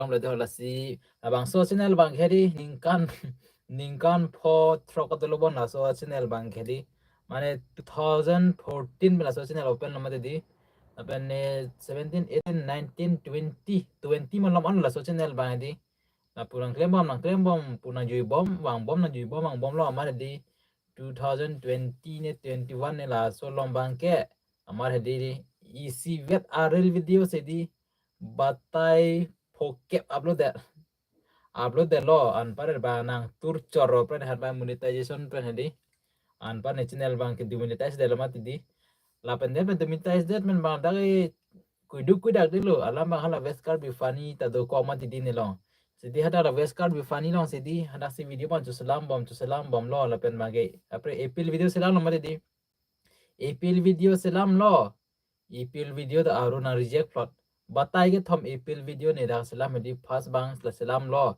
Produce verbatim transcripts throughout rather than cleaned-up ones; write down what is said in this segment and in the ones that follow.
Lom lo de, lasi labangso channel abang ke hedi ningkan ningkan pho throk kado lo bon laso channel abang ke hedi. Mane two thousand fourteen pen laso channel open lo mati di. Lapen ne seventeen, eighteen, nineteen, twenty, twenty malom an laso channel abang hedi. Lapu nangklem bom, nangklem bom, pu nangjui bom, vang bom, nangjui bom, vang bom lo amat hedi. Two thousand twenty ne twenty-one ne laso along abang ke amat hedi isi vet a reel video si di batai phokep upload det. Upload det lo, anpar ba nangtur choro pen hat ba monetization pen hedi. Anpar ne channel abang ke demonetize det lo mati di. Lapen det pen demonetize det pen abang dak e kuiduk kuidak det lo. Alam abang hala West Karbi Funny ta dokok mati di ne along. Si di hadak la West Karbi Funny along si di hadak si video abang choselam bom, choselam bom lo lapen abang ke apre appeal video selam lo mati di. Appeal video selam lo. Appeal video ta aru nang reject plot. Batai kethom appeal video ne dak selam hedi, first abang la selam lo.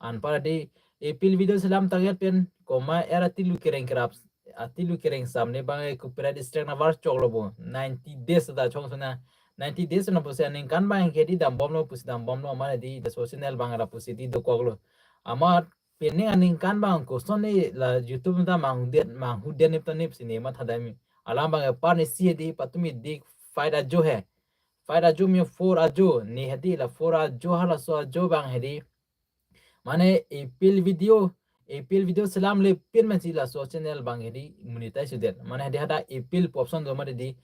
Anpar hedi appeal video selam tangdet pen komat er atilu kereng kerap, atilu kereng sam ne abang e copyright strike nangvar chok lo bo. Ninety days ta chong sona. Ninety days na pusi aningkan abang ke hedi dam bom lo, pusi dam bom lo amat hedi laso channel abang lapusi di dokok lo. Amat pining aningkan abang koson ne la YouTube ta manghudet, manghudet nip ta nip si ne matha dam. Alam abang e par ne si hedi patumi dik fight ajo he. Fight ajo me four ajo ne hedi, la four ajo halaso ajo abang hedi. Mane appeal video, appeal video selam le pin man si laso channel abang hedi monetize det. Mane hedi hadak appeal pu option do mati di.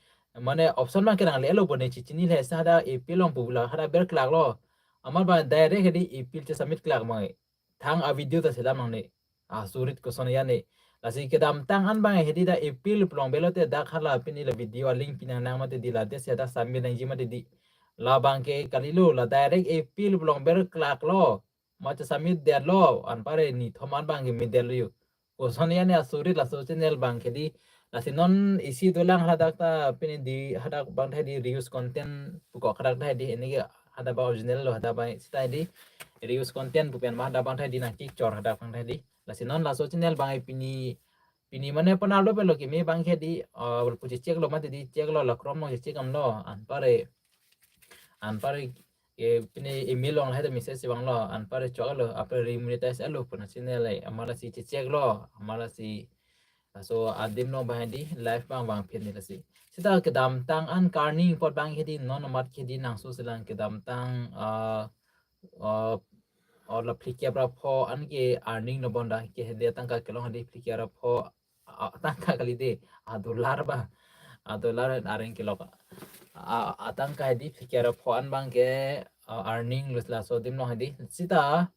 Mane option abang ke nangle lo bo ne chechini le sa hadak appeal along pu la hadak ber klak lo. Amat abang direct hedi appeal che submit klak abang e. Thang a video ta selam nangne. Asurit koson ya ne. Lasi kedamtang an abang hedi dak appeal pu along ber lo te dak hala pini la video a link pi nang nang mati di, la det si dak submit nangji mati di. Labang ke kali lo, la direct appeal pu along ber klak lo. Amat che submit det lo, anpar e nithom an abang ke me det lo yo. Koson ya ne asurit laso channel abang ke hedi. Lasi non isi dolang hadak ta pini di hadak abang ta hedi reuse content pukok hadak ta hedi, ini ke hadak abang original lo, hadak abang sita hedi reuse content pu pen ma hadak abang ta hedi nangkik chor hadak abang ta hedi. Lasi non laso channel abang e pini pini mane pon upload lo ke me abang ke hedi, uh, pu che check lo mati di, check lo la Chrome along che check am lo, anpar e anpar e pini email along lahai ta message si vang lo, anpar e chok lo, apre remonetize lo pu na channel e, amat lasi che check lo, amat lasi laso adim along abang hedi live abang vang phin ne lasi. Sita kedamtang an ke earning apot abang ke hedi non amat ke hedi nangso selang kedamtang, ah, ah, or la phlikep ra pho an ke earning lo bon dak ke hedi atangka kelong hedi phlikep ra pho, ah, atangka kali de, ah, dollar ba, ah, dollar areng kelok, ah, atangka hedi phlikep ra pho an abang ke, ah, earning lo laso adim along hedi. Sita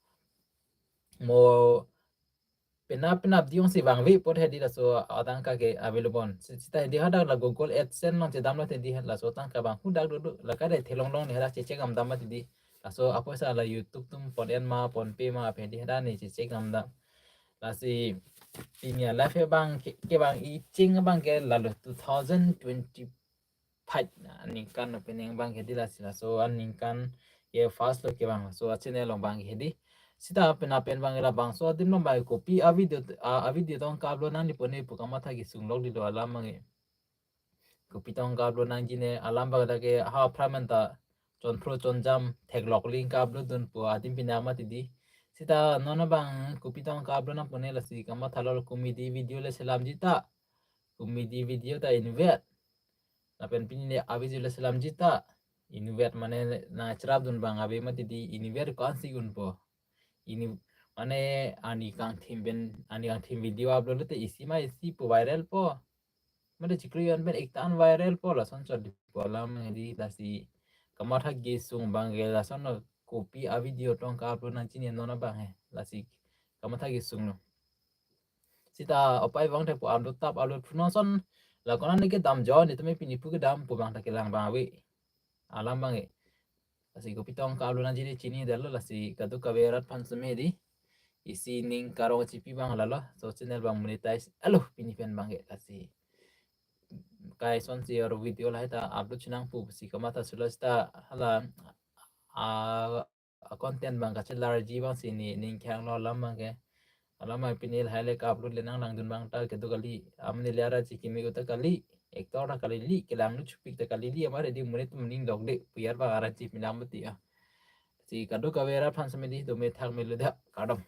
mo penap penap di ong si vangve apot hedi laso atangka ke available. Si- sita hedi hadak la Google AdSense along chedam lo te di laso atangka abang hudak duduk la kade thelong long ne hadak che check am dam mati di. Laso apoisa la YouTube atum pon en ma, PhonePe ma, aphi hedi hadak ne che check am dam. Lasi pini a live abang ke, ke abang iching abang ke lalo two thousand twenty five aningkan lo, pining abang ke hedi lasi laso aningkan ke first lo ke abang, laso a channel along abang ke hedi. Sita pen apen abang labangso adim along abang kopi a video, a, a video tong ka-upload nangji pone pu kamatha kesung lok di lo alam abang e. Kopi tong ka-upload nangji ne alam abang dak ke ha phramen ta chonphro chonjam theklok ling ka-upload dun pu adim pini mati di. Sita non abang kopi tong ka-upload nang pone lasi kamatha lo, comedy video le selamji ta. Comedy video ta inutvet. Lapen pini le a video le selamji ta inutvet, mane nangcherap dun abang ave mati di, inutvet ko-an si unpo. Ini mane ani kangthim pen, ani kangthim video upload lo te isi ma isi pu viral po. Mane chikri an pen ekta an viral po, lason chot di po alam hedi lasi kamatha kesung abang ke lason lo kopi a video tong ka-upload nangji ne non abang he. Lasi kamatha kesung lo. Sita opai abang te pu upload tap upload phunong son la ko-an ne kedam jo ne tumi pini pu kedam pu abang ta kelang abang ave. Alam abang e. Lasi kopi tong ka-upload nangji ne chini det lo, lasi kadokave arat aphan seme di. Isi ning karong chipi abang lalo. So channel abang monetize. Alo pini pen abang e lasi. Kai son si or video lahai ta upload chinang pu si kamatha sulo sita hala a, a content abang kachelarji abang si ne ning khang lo alam abang ke. Alam abang pini lahai le ka-upload le nanglang dun abang ta kedo kali. Amne le arat chikimi ko ta kali. Actor ta kali li, kelang nu chupik ta kali li, amar di monit ning dok de, puyar abang arat chip milam beti ya. Si kadokave rat aphan si medi dome thak melo da, kardom.